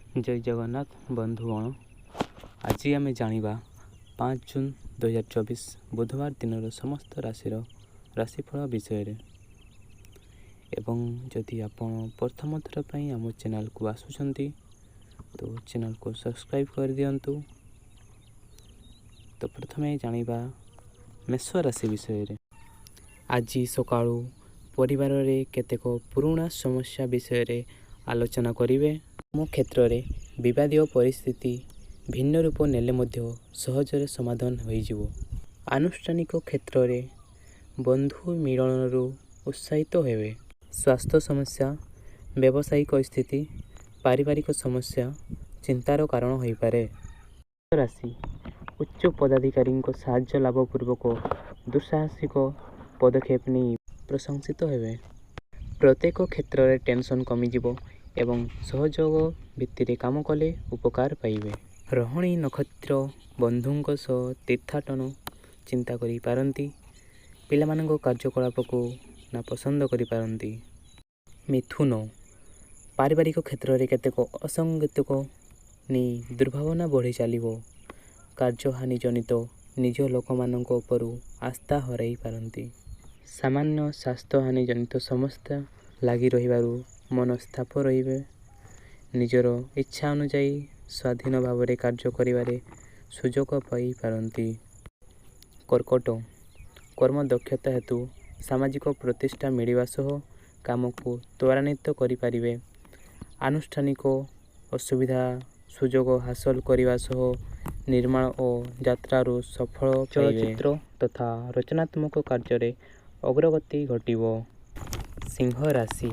ଜୟ ଜଗନ୍ନାଥ ବନ୍ଧୁଗଣ, ଆଜି ଆମେ ଜାଣିବା 5 ଜୁନ୍ 2024 ବୁଧବାର ଦିନର ସମସ୍ତ ରାଶିର ରାଶିଫଳ ବିଷୟରେ। ଏବଂ ଯଦି ଆପଣ ପ୍ରଥମ ଥର ପାଇଁ ଆମ ଚ୍ୟାନେଲକୁ ଆସୁଛନ୍ତି ତ ଚ୍ୟାନେଲକୁ ସବସ୍କ୍ରାଇବ୍ କରିଦିଅନ୍ତୁ। ତ ପ୍ରଥମେ ଜାଣିବା ମେଷ ରାଶି ବିଷୟରେ। ଆଜି ସକାଳୁ ପରିବାରରେ କେତେକ ପୁରୁଣା ସମସ୍ୟା ବିଷୟରେ ଆଲୋଚନା କରିବେ। କର୍ମକ୍ଷେତ୍ରରେ ବିବାଦୀୟ ପରିସ୍ଥିତି ଭିନ୍ନ ରୂପ ନେଲେ ମଧ୍ୟ ସହଜରେ ସମାଧାନ ହୋଇଯିବ। ଆନୁଷ୍ଠାନିକ କ୍ଷେତ୍ରରେ ବନ୍ଧୁ ମିଳନରୁ ଉତ୍ସାହିତ ହେବେ। ସ୍ୱାସ୍ଥ୍ୟ ସମସ୍ୟା, ବ୍ୟବସାୟିକ ସ୍ଥିତି, ପାରିବାରିକ ସମସ୍ୟା ଚିନ୍ତାର କାରଣ ହୋଇପାରେ। ରାଶି, ଉଚ୍ଚ ପଦାଧିକାରୀଙ୍କ ସାହାଯ୍ୟ ଲାଭ ପୂର୍ବକ ଦୁଃସାହସିକ ପଦକ୍ଷେପ ନେଇ ପ୍ରଶଂସିତ ହେବେ। ପ୍ରତ୍ୟେକ କ୍ଷେତ୍ରରେ ଟେନସନ୍ କମିଯିବ ଏବଂ ସହଯୋଗ ଭିତ୍ତିରେ କାମ କଲେ ଉପକାର ପାଇବେ। ରୋହିଣୀ ନକ୍ଷତ୍ର, ବନ୍ଧୁଙ୍କ ସହ ତୀର୍ଥାଟନ ଚିନ୍ତା କରିପାରନ୍ତି। ପିଲାମାନଙ୍କ କାର୍ଯ୍ୟକଳାପକୁ ନାପସନ୍ଦ କରିପାରନ୍ତି। ମିଥୁନ, ପାରିବାରିକ କ୍ଷେତ୍ରରେ କେତେକ ଅସଙ୍ଗତିକୁ ନେଇ ଦୁର୍ଭାବନା ବଢ଼ି ଚାଲିବ। କାର୍ଯ୍ୟହାନି ଜନିତ ନିଜ ଲୋକମାନଙ୍କ ଉପରୁ ଆସ୍ଥା ହରାଇ ପାରନ୍ତି। ସାମାନ୍ୟ ସ୍ୱାସ୍ଥ୍ୟହାନି ଜନିତ ସମସ୍ୟା ଲାଗି ରହିବାରୁ ମନସ୍ତାପ ରହିବେ। ନିଜର ଇଚ୍ଛା ଅନୁଯାୟୀ ସ୍ୱାଧୀନ ଭାବରେ କାର୍ଯ୍ୟ କରିବାରେ ସୁଯୋଗ ପାଇପାରନ୍ତି। କର୍କଟ, କର୍ମଦକ୍ଷତା ହେତୁ ସାମାଜିକ ପ୍ରତିଷ୍ଠା ମିଳିବା ସହ କାମକୁ ତ୍ୱରାନ୍ୱିତ କରିପାରିବେ। ଆନୁଷ୍ଠାନିକ ଅସୁବିଧା ସୁଯୋଗ ହାସଲ କରିବା ସହ ନିର୍ମାଣ ଓ ଯାତ୍ରାରୁ ସଫଳ ଚଳଚ୍ଚିତ୍ର ତଥା ରଚନାତ୍ମକ କାର୍ଯ୍ୟରେ ଅଗ୍ରଗତି ଘଟିବ। ସିଂହ ରାଶି,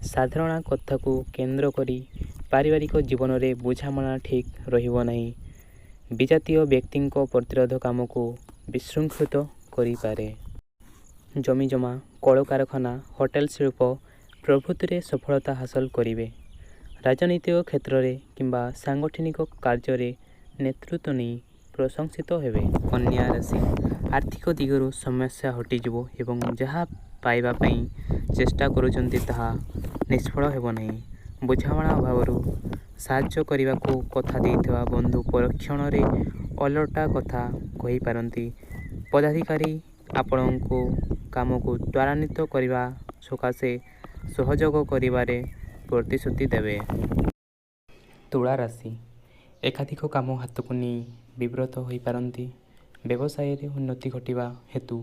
ସାଧାରଣ କଥାକୁ କେନ୍ଦ୍ର କରି ପାରିବାରିକ ଜୀବନରେ ବୁଝାମଣା ଠିକ୍ ରହିବ ନାହିଁ। ବିଜାତୀୟ ବ୍ୟକ୍ତିଙ୍କ ପ୍ରତିରୋଧ କାମକୁ ବିଶୃଙ୍ଖଳିତ କରିପାରେ। ଜମିଜମା, କଳକାରଖାନା, ହୋଟେଲ ଶିଳ୍ପ ପ୍ରଭୃତିରେ ସଫଳତା ହାସଲ କରିବେ। ରାଜନୈତିକ କ୍ଷେତ୍ରରେ କିମ୍ବା ସାଂଗଠନିକ କାର୍ଯ୍ୟରେ ନେତୃତ୍ୱ ନେଇ ପ୍ରଶଂସିତ ହେବେ। କନ୍ୟା ରାଶି, ଆର୍ଥିକ ଦିଗରୁ ସମସ୍ୟା ହଟିଯିବ ଏବଂ ଯାହା ପାଇବା ପାଇଁ ଚେଷ୍ଟା କରୁଛନ୍ତି ତାହା ନିଷ୍ଫଳ ହେବ ନାହିଁ। ବୁଝାମଣା ଅଭାବରୁ ସାହାଯ୍ୟ କରିବାକୁ କଥା ଦେଇଥିବା ବନ୍ଧୁ ପରକ୍ଷଣରେ ଓଲଟା କଥା କହିପାରନ୍ତି। ପଦାଧିକାରୀ ଆପଣଙ୍କ କାମକୁ ତ୍ୱରାନ୍ୱିତ କରିବା ସକାଶେ ସହଯୋଗ କରିବାରେ ପ୍ରତିଶ୍ରୁତି ଦେବେ। ତୁଳା ରାଶି, ଏକାଧିକ କାମ ହାତକୁ ନେଇ ବିବ୍ରତ ହୋଇପାରନ୍ତି। ବ୍ୟବସାୟରେ ଉନ୍ନତି ଘଟିବା ହେତୁ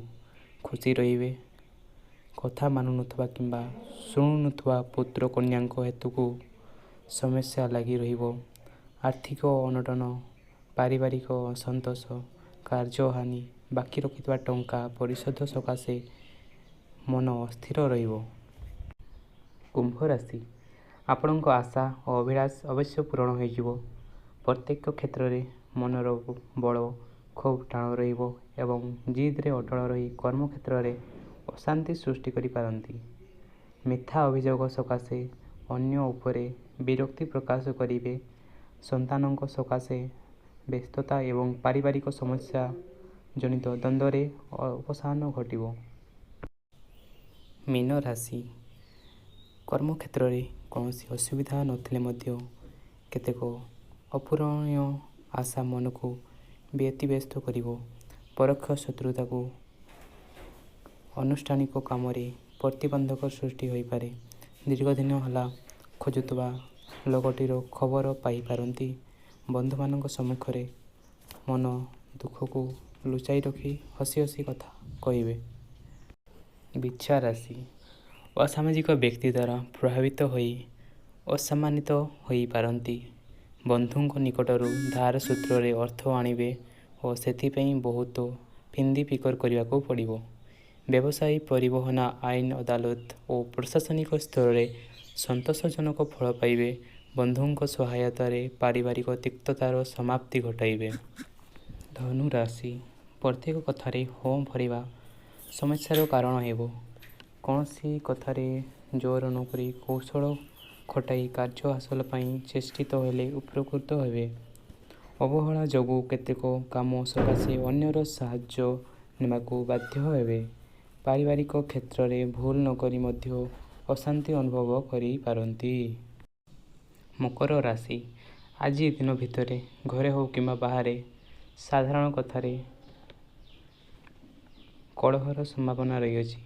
ଖୁସି ରହିବେ। କଥା ମାନୁନଥିବା କିମ୍ବା ଶୁଣୁନଥିବା ପୁତ୍ର କନ୍ୟାଙ୍କ ହେତୁକୁ ସମସ୍ୟା ଲାଗି ରହିବ। ଆର୍ଥିକ ଅନଟନ, ପାରିବାରିକ ଅସନ୍ତୋଷ, କାର୍ଯ୍ୟହାନି, ବାକି ରଖିଥିବା ଟଙ୍କା ପରିଶୋଧ ସକାଶେ ମନ ଅସ୍ଥିର ରହିବ। କୁମ୍ଭ ରାଶି, ଆପଣଙ୍କ ଆଶା ଓ ଅଭିଳାଷ ଅବଶ୍ୟ ପୂରଣ ହୋଇଯିବ। ପ୍ରତ୍ୟେକ କ୍ଷେତ୍ରରେ ମନର ବଳ ଖୁବ୍ ଟାଣ ରହିବ ଏବଂ ଜିଦ୍‌ରେ ଅଟଳ ରହି କର୍ମକ୍ଷେତ୍ରରେ ଅଶାନ୍ତି ସୃଷ୍ଟି କରିପାରନ୍ତି। ମିଥ୍ୟା ଅଭିଯୋଗ ସକାଶେ ଅନ୍ୟ ଉପରେ ବିରକ୍ତି ପ୍ରକାଶ କରିବେ। ସନ୍ତାନଙ୍କ ସକାଶେ ବ୍ୟସ୍ତତା ଏବଂ ପାରିବାରିକ ସମସ୍ୟା ଜନିତ ଦ୍ୱନ୍ଦ୍ୱରେ ଅବସାନ ଘଟିବ। ମୀନ ରାଶି, କର୍ମକ୍ଷେତ୍ରରେ କୌଣସି ଅସୁବିଧା ନଥିଲେ ମଧ୍ୟ କେତେକ ଅପୂରଣୀୟ ଆଶା ମନକୁ ବ୍ୟତିବ୍ୟସ୍ତ କରିବ। ପରୋକ୍ଷ ଶତ୍ରୁତାକୁ ଆନୁଷ୍ଠାନିକ କାମରେ ପ୍ରତିବନ୍ଧକ ସୃଷ୍ଟି ହୋଇପାରେ। ଦୀର୍ଘଦିନ ହେଲା ଖୋଜୁଥିବା ଲୋକଟିର ଖବର ପାଇପାରନ୍ତି। ବନ୍ଧୁମାନଙ୍କ ସମ୍ମୁଖରେ ମନ ଦୁଃଖକୁ ଲୁଚାଇ ରଖି ହସି ହସି କଥା କହିବେ। ବିଛା ରାଶି, ଅସାମାଜିକ ବ୍ୟକ୍ତି ଦ୍ୱାରା ପ୍ରଭାବିତ ହୋଇ ଅସମ୍ମାନିତ ହୋଇପାରନ୍ତି। ବନ୍ଧୁଙ୍କ ନିକଟରୁ ଧାର ସୂତ୍ରରେ ଅର୍ଥ ଆଣିବେ ଓ ସେଥିପାଇଁ ବହୁତ ଫିନ୍ଦି ଫିକର କରିବାକୁ ପଡ଼ିବ। ବ୍ୟବସାୟ, ପରିବହନ, ଆଇନ ଅଦାଲତ ଓ ପ୍ରଶାସନିକ ସ୍ତରରେ ସନ୍ତୋଷଜନକ ଫଳ ପାଇବେ। ବନ୍ଧୁଙ୍କ ସହାୟତାରେ ପାରିବାରିକ ତିକ୍ତତାର ସମାପ୍ତି ଘଟାଇବେ। ଧନୁ ରାଶି, ପ୍ରତ୍ୟେକ କଥାରେ ହଁ ଭରିବା ସମସ୍ୟାର କାରଣ ହେବ। କୌଣସି କଥାରେ ଜୋର ନକରି କୌଶଳ ଖଟାଇ କାର୍ଯ୍ୟ ହାସଲ ପାଇଁ ଚେଷ୍ଟିତ ହେଲେ ଉପକୃତ ହେବେ। ଅବହେଳା ଯୋଗୁଁ କେତେକ କାମ ସକାଶେ ଅନ୍ୟର ସାହାଯ୍ୟ ନେବାକୁ ବାଧ୍ୟ ହେବେ। ପାରିବାରିକ କ୍ଷେତ୍ରରେ ଭୁଲ ନକରି ମଧ୍ୟ ଅଶାନ୍ତି ଅନୁଭବ କରିପାରନ୍ତି। ମକର ରାଶି, ଆଜି ଦିନ ଭିତରେ ଘରେ ହେଉ କିମ୍ବା ବାହାରେ ସାଧାରଣ କଥାରେ କଳହର ସମ୍ଭାବନା ରହିଅଛି।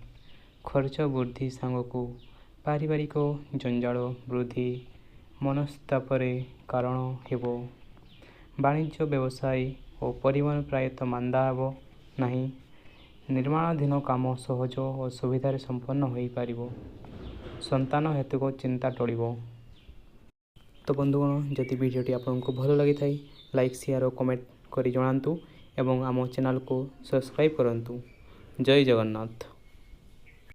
ଖର୍ଚ୍ଚ ବୃଦ୍ଧି ସାଙ୍ଗକୁ ପାରିବାରିକ ଜଞ୍ଜାଳ ବୃଦ୍ଧି ମନସ୍ତାପରେ କାରଣ ହେବ। ବାଣିଜ୍ୟ, ବ୍ୟବସାୟ ଓ ପରିବହନ ପ୍ରାୟତଃ ମାନ୍ଦା ହେବ ନାହିଁ। ନିର୍ମାଣାଧୀନ କାମ ସହଜ ଓ ସୁବିଧାରେ ସମ୍ପନ୍ନ ହୋଇପାରିବ। ସନ୍ତାନ ହେତୁକ ଚିନ୍ତା ଟଳିବ। ତ ବନ୍ଧୁଗଣ, ଯଦି ଭିଡ଼ିଓଟି ଆପଣଙ୍କୁ ଭଲ ଲାଗିଥାଏ, ଲାଇକ୍, ସେୟାର ଓ କମେଣ୍ଟ କରି ଜଣାନ୍ତୁ ଏବଂ ଆମ ଚ୍ୟାନେଲକୁ ସବସ୍କ୍ରାଇବ୍ କରନ୍ତୁ। ଜୟ ଜଗନ୍ନାଥ।